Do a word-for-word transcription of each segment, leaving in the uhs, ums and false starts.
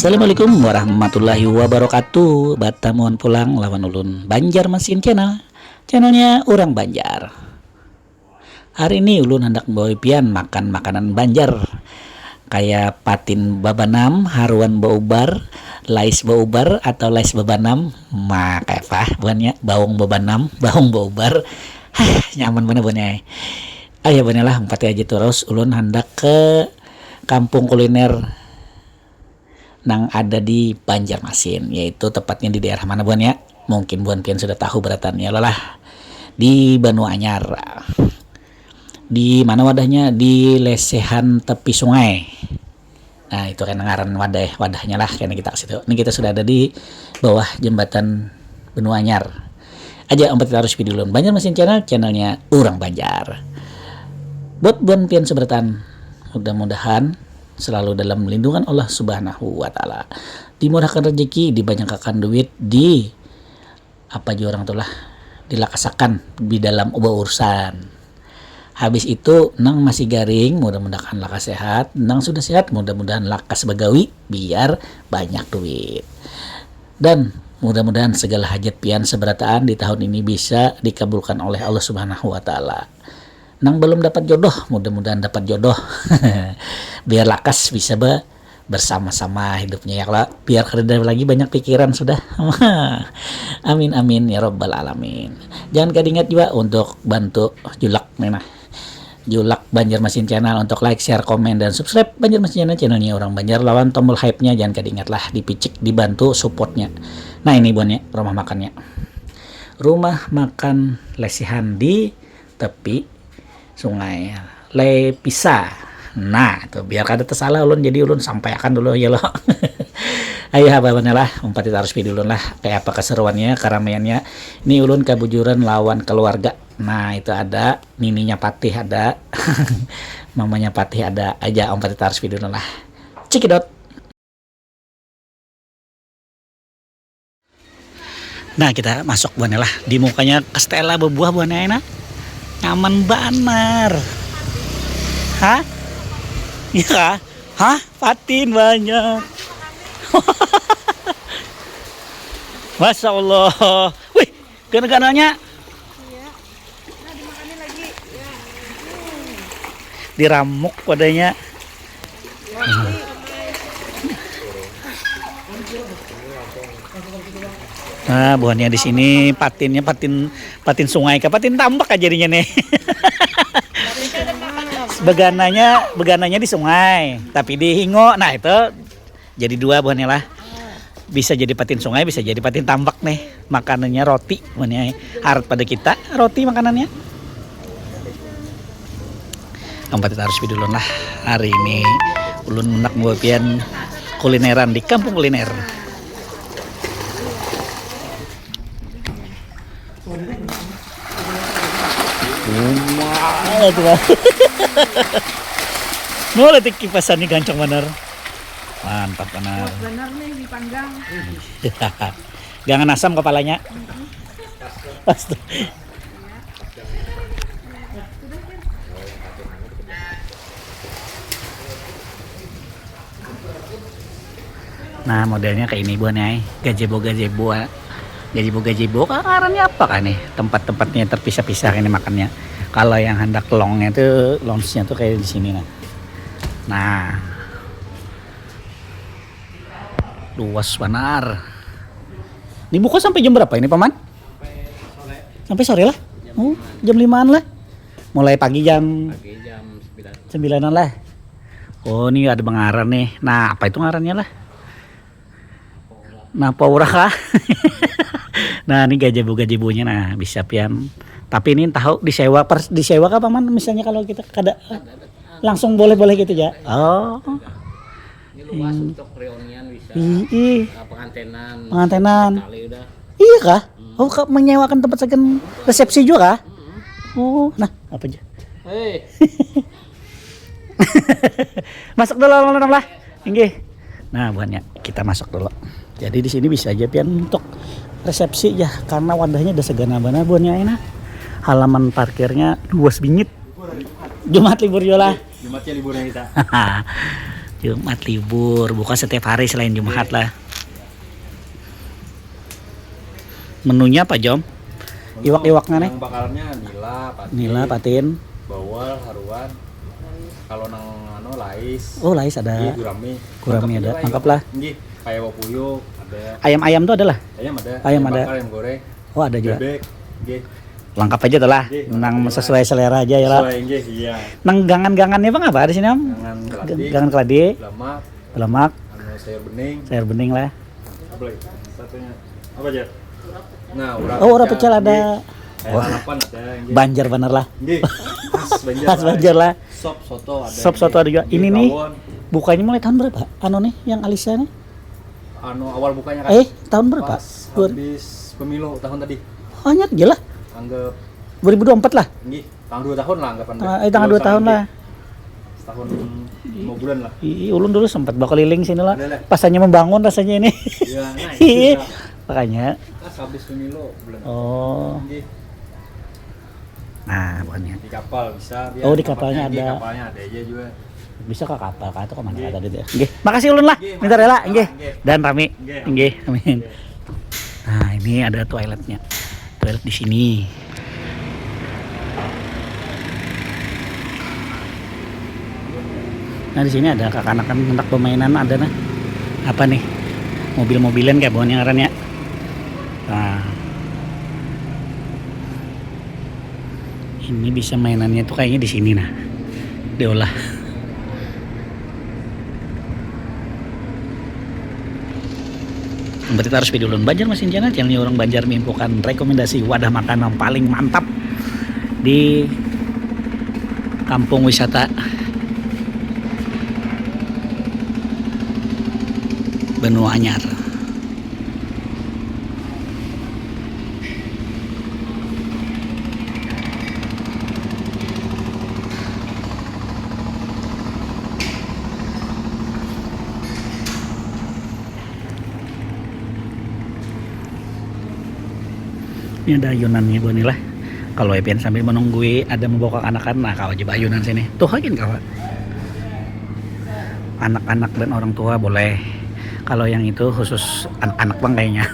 Assalamualaikum warahmatullahi wabarakatuh. Batamuan pulang lawan ulun, Banjarmasin Channel. Channelnya urang Banjar. Hari ini ulun handak membawa pian makan makanan Banjar. Kaya patin babanam, haruan baubar, lais baubar atau lais babanam. Ma, kayapa buhannya? Baung babanam, baung baubar. Hah, nyaman banar buhannya ai. Ayo buhannya lah, umpati aja terus. Ulun handak ke kampung kuliner nang ada di Banjarmasin, yaitu tepatnya di daerah mana buhan ya? Mungkin buhan pian sudah tahu beratannya lah, di Banua Anyar. Di mana wadahnya? Di lesehan tepi sungai. Nah, itu kena ngaran wadah, wadahnya lah, kena kita ke situ. Ini kita sudah ada di bawah jembatan Benua Anyar. Aja empat kita harus video dulu. Banjarmasin Channel, channelnya orang Banjar. Buat buan pian seberatan, mudah-mudahan selalu dalam lindungan Allah Subhanahu wa Ta'ala. Dimurahkan rezeki, dibanyakakan duit, di apa jua orang tuh lah, dilakasakan di dalam ubah urusan. Habis itu, nang masih garing, mudah-mudahan lakas sehat. Nang sudah sehat, mudah-mudahan lakas bagawi biar banyak duit. Dan mudah-mudahan segala hajat pian seberataan di tahun ini bisa dikabulkan oleh Allah Subhanahu wa Ta'ala. Nang belum dapat jodoh, mudah-mudahan dapat jodoh. Biar lakas bisa be- bersama-sama hidupnya ya, kalau biar kada lagi banyak pikiran sudah. Amin, amin, ya robbal alamin. Jangan kada ingat juga untuk bantu julak nih nah, julak Banjarmasin Channel untuk like, share, komen, dan subscribe Banjarmasin Channel, channelnya orang Banjar, lawan tombol hype-nya jangan kada ingat lah, dipicik, dibantu supportnya. Nah, ini buannya, rumah makannya, rumah makan lesehan di tepi sungai Lepisa. Nah, itu biar kada tersalah ulun, jadi ulun sampaikan dulu ya lo. Ayo, apa lah, umpat kita harus video ulun lah, kayak apa keseruannya, keramaiannya. Ini ulun kebujuran lawan keluarga. Nah, itu ada nininya Patih, ada mamanya Patih, ada aja. Umpat kita harus video ulun lah. Cekidot. Nah, kita masuk buhannya lah. Di mukanya kastela bebuah buhannya, nah. Nyaman banar. Hah? Iya kah? Hah? Patin banyak. Masya Allah. Wih, gana-gananya. Diramuk padanya. Nah, buhannya di sini patinnya patin, patin sungai kah, patin tambak aja jadinya nih. Begananya, begananya di sungai, tapi di hingo. Nah, itu jadi dua buhannya lah. Bisa jadi patin sungai, bisa jadi patin tambak nih. Makanannya roti, buhannya harat pada kita, roti makanannya. Tempat kita harus dulu lah. Hari ini ulun mendak membawa pian kulineran di kampung kuliner. Wah, itu lah. Mulai tik kipasan nih gancang bener. Mantap bener. Bener nih dipanggang. Jangan asam kepalanya. Astaga. Nah, modelnya kayak ini buhan ya, gazebo gazebo, gazebo gazebo kah ngarannya apa kah nih, tempat-tempatnya terpisah-pisah ini makannya. Kalau yang hendak longnya tuh, lounge-nya tuh kayak di sini nah. Nah, luas banar. Ini buka sampai jam berapa ini, Paman? Sampai sore lah. Oh, jam limaan lah. Mulai pagi jam sembilanan lah. Oh, ini ada bengaran nih. Nah, apa itu ngarannya lah? Napa urah kah? Nah, ini gazebo-gazebonya nah, bisa pian. Tapi ini tahu disewa per, disewa kah, Paman? Misalnya kalau kita kada langsung boleh-boleh gitu ya. Oh. Ini luas untuk reunian bisa. Ih, ih. Eh, pengantenan. Pengantenan. Sekali udah. Iya kah? Hmm. Oh, kak menyewakan tempat second resepsi juga kah? Hmm. Oh, nah, apa aja? Hei. Masuk dulu lah. Inggih. Nah, buhannya kita masuk dulu. Jadi di sini bisa aja pian untuk resepsi ya, karena wadahnya ada segana bana buhannya enak. Halaman parkirnya luas bingit. Jumat libur juga lah. Jumatnya liburan kita. Jumat libur, buka setiap hari selain Jumat lah. Menunya apa, Jom? Iwak-iwaknya nih? Yang bakalnya nila, patin. Nila, patin. Bawal, haruan. Kalau nang anu, lais. Oh, lais ada. Iya, gurami. Gurami ada. Lengkap lah. Nggih, kayak wapuyuk ada. Ayam-ayam tuh ada lah? Ayam ada. Ayam ada. Bakar, ayam goreng. Oh, ada juga. Bebek. Nggih. Lengkap aja tuh lah. Nggih, nang sesuai selera aja ya lah. Sesuai, nggih, iya. Nang gangan-gangannya bang apa di sini, Om? Gangan keladi. Gangan keladi. Lemak. Lemak. Anu, sayur bening. Sayur bening lah. Apa lagi? Satunya. Apa aja? Nah, urap. Oh, urap pecel ada. Nggih. Wah. Lalapan ada, nggih. Banjar bener lah. Nggih. Khas Banjar. Khas Banjar lah. Sop soto ada. Sop soto ada juga. Ini nih, bukanya mulai tahun berapa? Anu nih, yang Alisa nih? Anu, awal bukanya kan? Eh, tahun berapa? Pas habis pemilu tahun tadi. Hanya aja lah. Anggap dua ribu dua puluh empat lah. Nggih, tanggal dua tahun lah anggapan. Ah, eh, tanggal dua tahun lah. Setahun lima bulan lah. Ih, ulun dulu sempat berkeliling sini lah. Ada lah. Pas hanya membangun rasanya ini. Iya, nah, itu. Makanya. Pas habis pemilu bulan. Oh. Nggih. Nah, bukannya. Di kapal bisa dia. Oh, di kapalnya ada. Di kapalnya ada aja juga. Bisa ke kapal kah atau kemana tadi tuh? Nggih. Makasih ulun lah. Nggih, minta rela, nggih. Dan rami. Nggih, amin. Nggih, amin. Nah, ini ada toiletnya. Toilet di sini. Nah, di sini ada kakanakan hendak permainan ada nah. Apa nih? Mobil-mobilan kayak bawahnya ngarannya. Nah. Ini bisa mainannya tuh kayaknya di sini nah. Diolah. Berarti harus video ulun Banjarmasin Channel, channelnya orang Banjar mimpukan rekomendasi wadah makan yang paling mantap di kampung wisata Benua Anyar. Ini ada ayunan nih buah nih lah. Kalau Epian sambil menunggui ada membawa kekanakan, nah kawa aja ayunan sini. Tuh lagi kawa. Anak-anak dan orang tua boleh. Kalau yang itu khusus anak-anak bang kayaknya.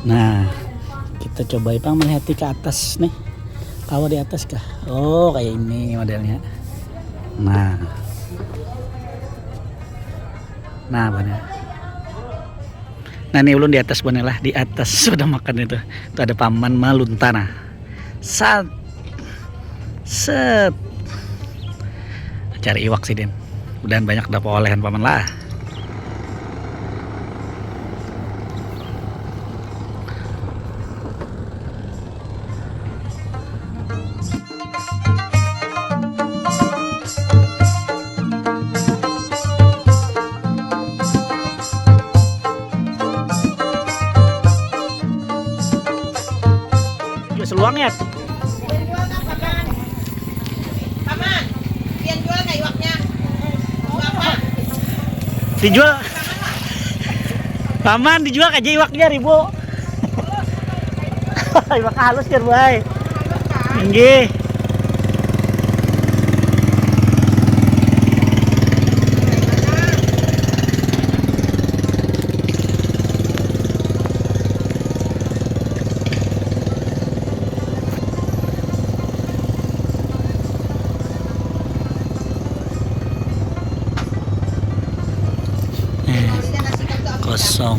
Nah, kita coba ipang melihat ke atas nih. Kawa di atas kah? Oh, kayak ini modelnya. Nah. Nah, benar. Nah, ini ulun di atas benar lah, di atas sudah makan itu. Itu ada paman malunta nah. Sat. Set. Cari iwak sih, Din. Mudahan banyak dapat olehan paman lah. Seluang ya. Paman, pian jual ka iwaknya? Berapa? Dijual. Paman, dijual aja iwaknya ribu. Iwak halus ya, Boy. Inggih. Eh, kosong.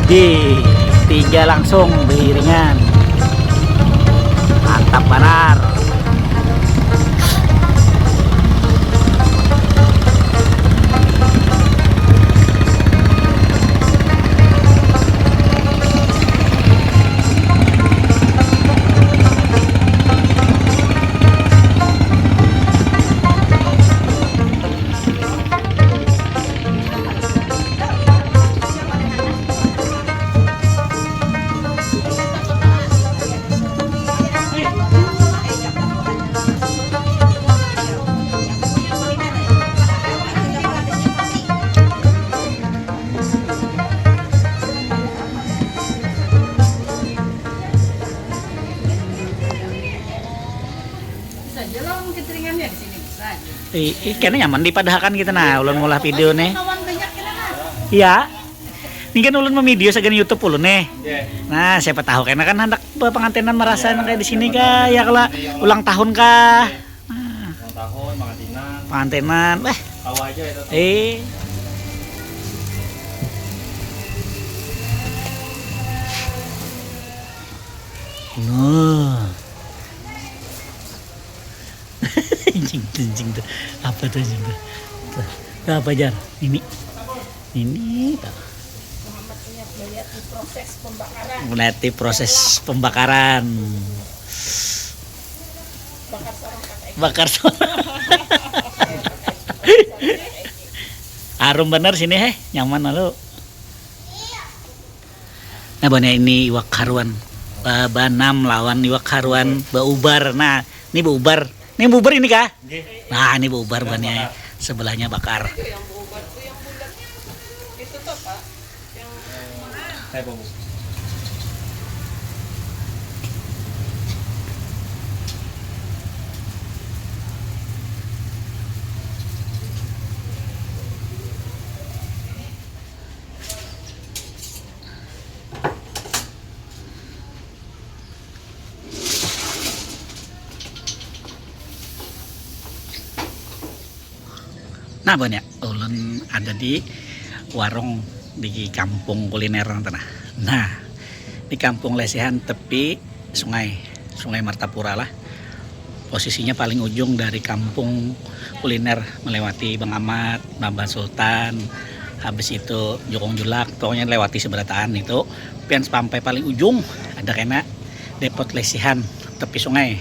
Di tiga langsung beiringan. Mantap banar. Bisa aja lah orang keceringannya di sini bisa aja. Ih, ih, kayaknya nyaman dipadahakan gitu nah, ulun mulah video nih. Kawan banyak kita lah. Iya. Ini kan ulun memvideo sagan YouTube ulun nih. Iya. Nah, siapa tahu kena kan hendak pengantinan merasa kayak di sini kah, ya kalau ulang tahun kah. Nah, ulang tahun, pengantinan. Pengantinan, eh. Tahu aja itu. Eh. Nah. Anjing tuh, anjing tuh. Apa tuh anjing tuh? Tuh, tuh apa, Jar? Ini. Ini tuh. Muhammad Inyap melihat di proses pembakaran. Melihat di proses pembakaran. Bakar seorang pakai. Bakar seorang. Harum bener sini, heh. Nyaman lalu. Nah, banyak ini iwak haruan. Ba-, banam lawan iwak haruan baubar. Nah, ini baubar. Ini baubar ini kah? Nggih. Nah, ini baubar banyak. Sebelahnya bakar. Itu yang baubar tuh yang bulatnya. Itu tuh, Pak. Yang saya bawa. Nah, banyak ulun ada di warung di kampung kuliner, tanah. Nah, di kampung lesehan tepi sungai, Sungai Martapura lah. Posisinya paling ujung dari kampung kuliner, melewati Bang Amat, Bamba Sultan, habis itu Jukung Julak, pokoknya lewati seberataan itu, pian sampai paling ujung ada kena depot lesehan tepi sungai,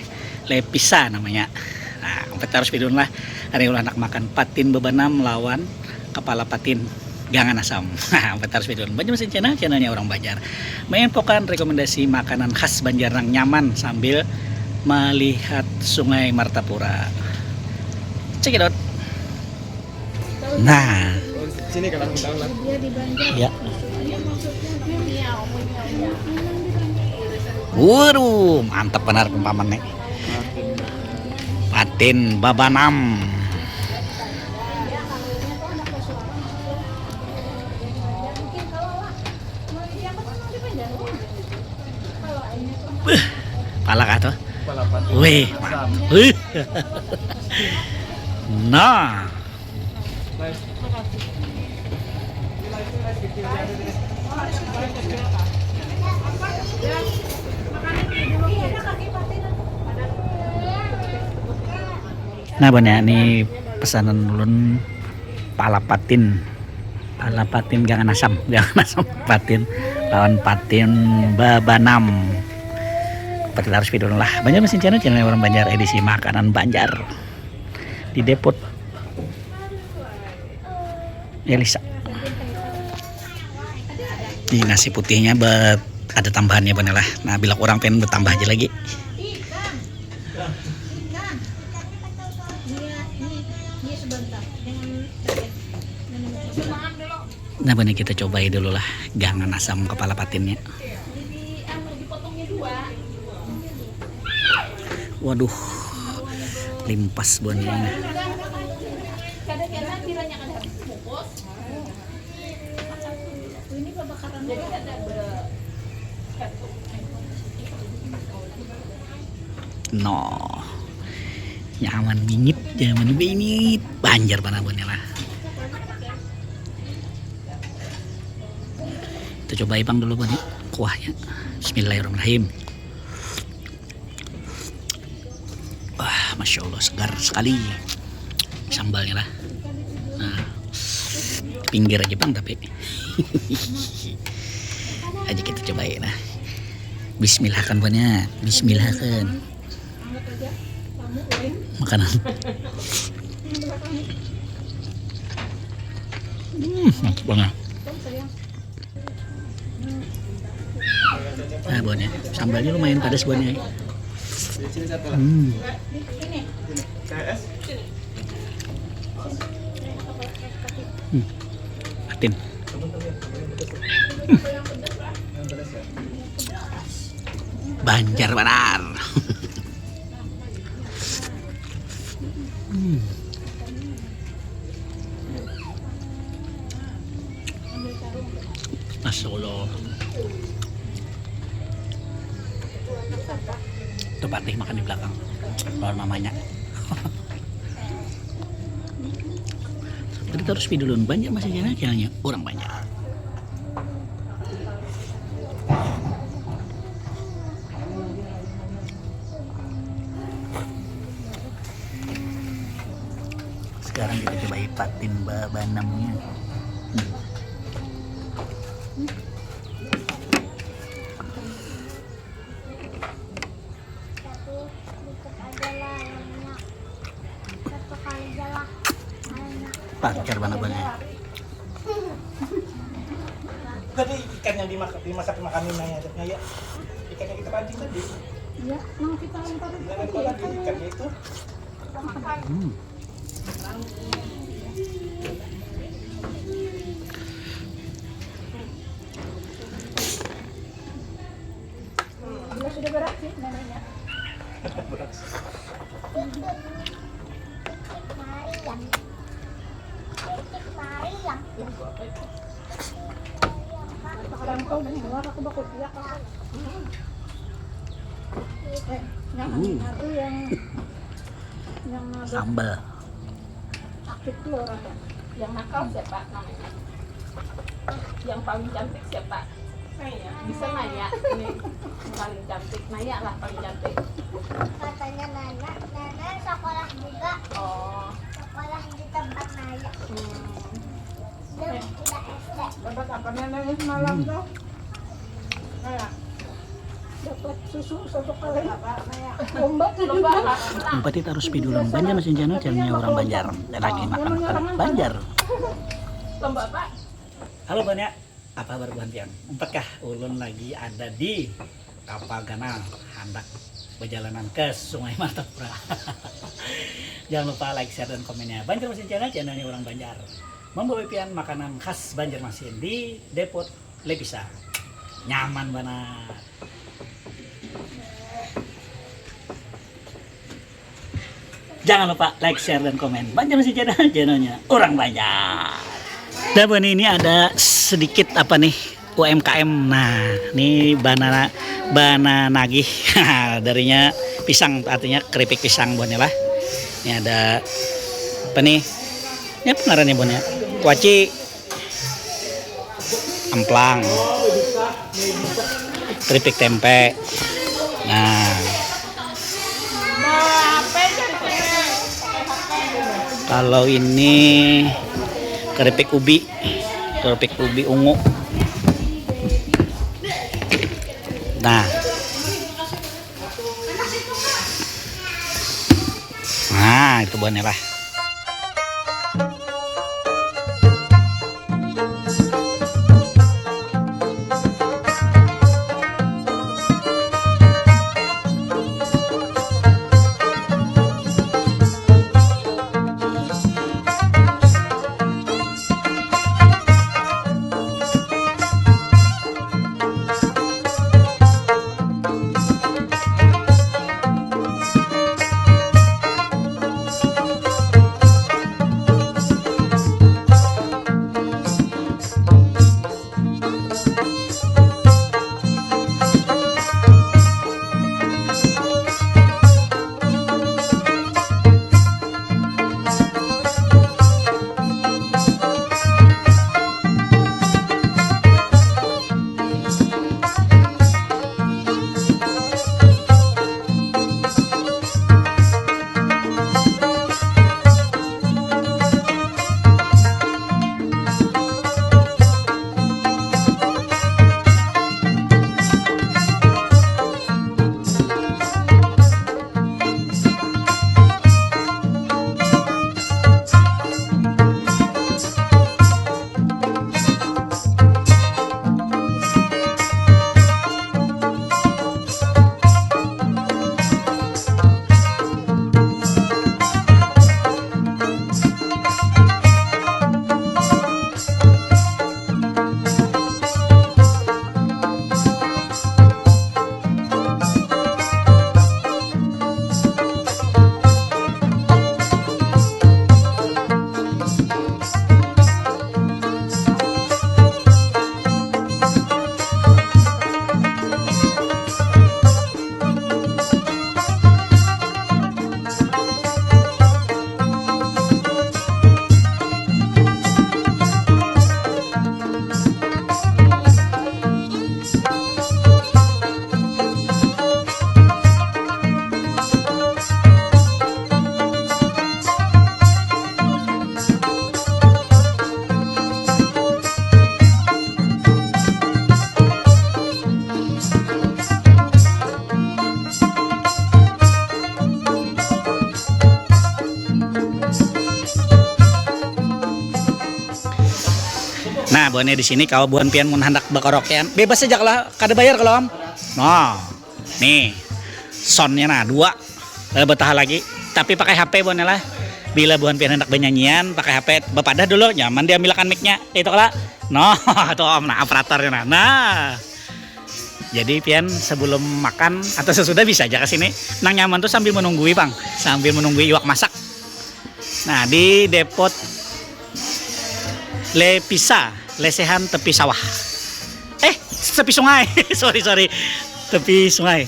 Lepisa namanya. Nah, sampai terus pidun lah, hari ulah anak makan patin bebanam lawan kepala patin. Gangan asam. Nah, sampai terus pidun. Banyak mesin channel, channelnya orang Banjar. Menginfokan rekomendasi makanan khas Banjar yang nyaman sambil melihat Sungai Martapura. Cekidot. Nah. Sini kalau tahu lah. Ya. Waduh, mantap benar pempaman nih. Patin babanam. Beuh, palak atuh. Wih, mantap. Wih. Nah. Nah, banyak nih pesanan ulun palapatin. Palapatin gangan asam, gangan asam patin lawan patin babanam. Patin harus pidun lah. Banjar Mesin Channel, channel orang Banjar, edisi makanan Banjar. Di depot Elisa. Di nasi putihnya bet-, ada tambahannya bener lah. Nah, bila kurang pengen bertambah aja lagi. Nah, bener kita cobai dulu lah gangan asam kepala patinnya. Waduh, limpas buahnya ini. No, nyaman bingit, nyaman bingit. Banjar panabunnya lah. Kita cobai pang dulu buhannya kuahnya. Bismillahirrahmanirrahim. Wah, masya Allah, segar sekali sambalnya lah. Nah, pinggir aja pang tapi aja kita cobai nah. Bismillahkan buhannya, bismillahkan. Makanan. Hmm, mantap banget. Nah, buhannya. Sambalnya lumayan padas buhannya. Hmm. Hmm. Atin. Hmm. Banjar banar. Hmm. Masya Allah. Itu patih makan di belakang. Lawan mamanya. Tadi terus video ulun Banjar masih jalan channelnya orang Banjar. Sekarang kita coba ipatin ba banamnya. Hmm. Satu, dikit aja lah, yang banyak. Satu kali aja lah, banyak. Pacar banget banget. Tadi ikan yang dimasak, dimasak makan ini nanya, ya. Ikan yang kita pancing tadi. Iya, mau kita lempar itu. Kita lempar lagi ikannya itu. Hmm. Dia sudah beraksi namanya. Mariam. Mariam. Sekarang kau nih, luar aku bakal biak aku. Eh, yang Hmm. Satu yang, yang Sambal. Sakit tuh orang ya. Yang nakal siapa namanya? Yang paling cantik siapa? Saya. Bisa nanya. Ini paling cantik. Nanya lah paling cantik. Katanya Nana, Nana sekolah juga. Oh. Sekolah di tempat Naya. Hmm. Dia tidak S D. Dapat apa Nana semalam Hmm. tuh? Naya. Dapat susu satu kali. Ombak itu. Umpati tarus video ulun Banjar Masin Channel, channelnya orang Banjar. Dan lagi makan makanan Banjar. Lomba apa? Halo Banyak, apa kabar buhan pian? Umpatkah ulun lagi ada di kapal ganal, handak bajalanan ke Sungai Martapura. Jangan lupa like, share, dan komennya. Banjar Masin Channel, channelnya orang Banjar. Membawa pian makanan khas Banjar Masin di Depot Lepisa. Nyaman banar. Jangan lupa like, share, dan komen. Banjar Masin Channel, channelnya orang Banjar. Dan buhan ini ada sedikit apa nih, U M K M. Nah, ini banana, banana nagih. Darinya pisang, artinya keripik pisang buhannya lah. Ini ada apa nih? Ini apa ngarannya buhannya? Kuaci. Amplang, keripik tempe. Nah, kalau ini keripik ubi, keripik ubi ungu. Nah, nah itu buahnya lah. Nah, buhannya di sini kalau buhan pian mun handak bakaraokean, bebas aja kalau kada bayar kalau am. Nah, nih soundnya nah dua. Eh, betaha lagi. Tapi pakai H P buhannya lah. Bila buhan pian hendak benyanyian pakai H P, bepadah dulu nyaman diambilakan mic-nya. Itu kala. Nah, tuh om nah operatornya nah. Nah. Jadi pian sebelum makan atau sesudah bisa aja ke sini. Nang nyaman tuh sambil menunggui, Bang. Sambil menunggui iwak masak. Nah, di depot Lepisa, lesehan tepi sawah. Eh, tepi sungai. Sorry, sorry. Tepi sungai.